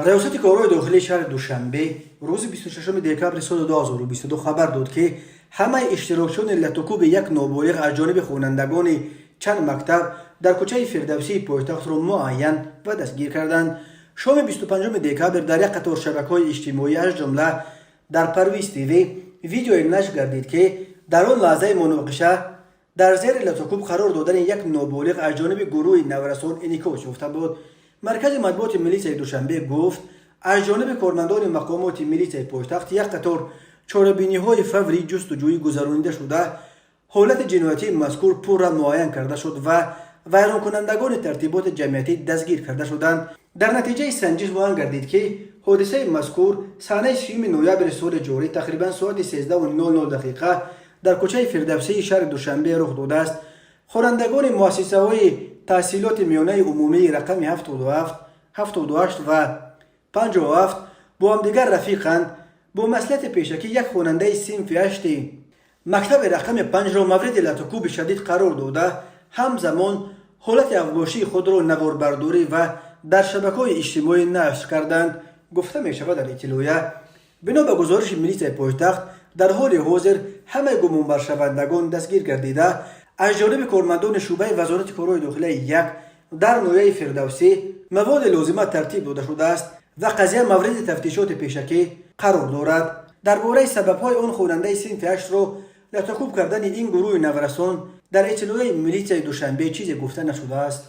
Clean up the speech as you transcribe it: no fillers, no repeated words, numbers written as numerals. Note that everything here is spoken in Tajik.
Раёсати корҳои дохилии шаҳри Душанбе рӯзи 26 декабри соли 2022 хабар дод, ки ҳамаи иштирокчиёни латукӯби як ноболиғ аз ҷониби хонандагони чанд мактаб дар кӯчаи Фирдавсии пойтахтро муайян ва дастгир карданд. Шоми 25 декабр дар як қатор шабакаҳои иҷтимоӣ, аз ҷумла дар Парвиз ТВ, видеое нашр гардид, ки дар он лаҳзаи муноқиша дар зери латукӯб қарор додани як ноболиғ аз ҷониби гурӯҳи наврасон инъикос ёфта буд. Маркази матбуоти милитсияи Душанбе гуфт, аз ҷониби кормандони мақомоти милитсияи пойтахт як қатор чорабиниҳои фаврӣ ҷустуҷӯӣ гузаронида шуда, ҳолати ҷиноятии мазкур пурра муайян карда шуд ва вайронкунандагони тартиботи ҷамъиятӣ дастгир карда шуданд. Дар натиҷаи санҷиш муайян гардид, ки ҳодисаи мазкур санаи 30 ноябри соли ҷорӣ тақрибан соати 13:00 дақиқа дар кӯчаи Фирдавсии шаҳри Душанбе рух додааст. Хонандагони муассисаҳои таҳсилоти миёнаи умумии рақами 77, 78 ва 57 бо ҳамдигар рафиқанд. Бо маслиҳати пешакӣ як хонандаи синфи ҳашти мактаби рақами панҷро мавриди латукӯби шадид қарор дода, ҳамзамон ҳолати авбошии худро наворбардорӣ ва дар шабакаҳои иҷтимоӣ нашр карданд, гуфта мешавад дар иттилоия. Бино ба гузориши милитсияи пойтахт, дар ҳоли ҳозир ҳамаи гумонбаршавандагон дастгир гардида, аз ҷониби кормандони шӯъбаи Вазорати корҳои дохилияи як дар ноҳияи Фирдавсӣ маводи лозима тартиб дода шудааст ва қазия мавриди тафтишоти пешакӣ қарор дорад. Дар бораи сабабҳои он хонандаи синфи ҳаштро латукӯб кардани ин гурӯҳи наврасон дар иттилоияи милитсияи Душанбе чизе гуфта нашудааст.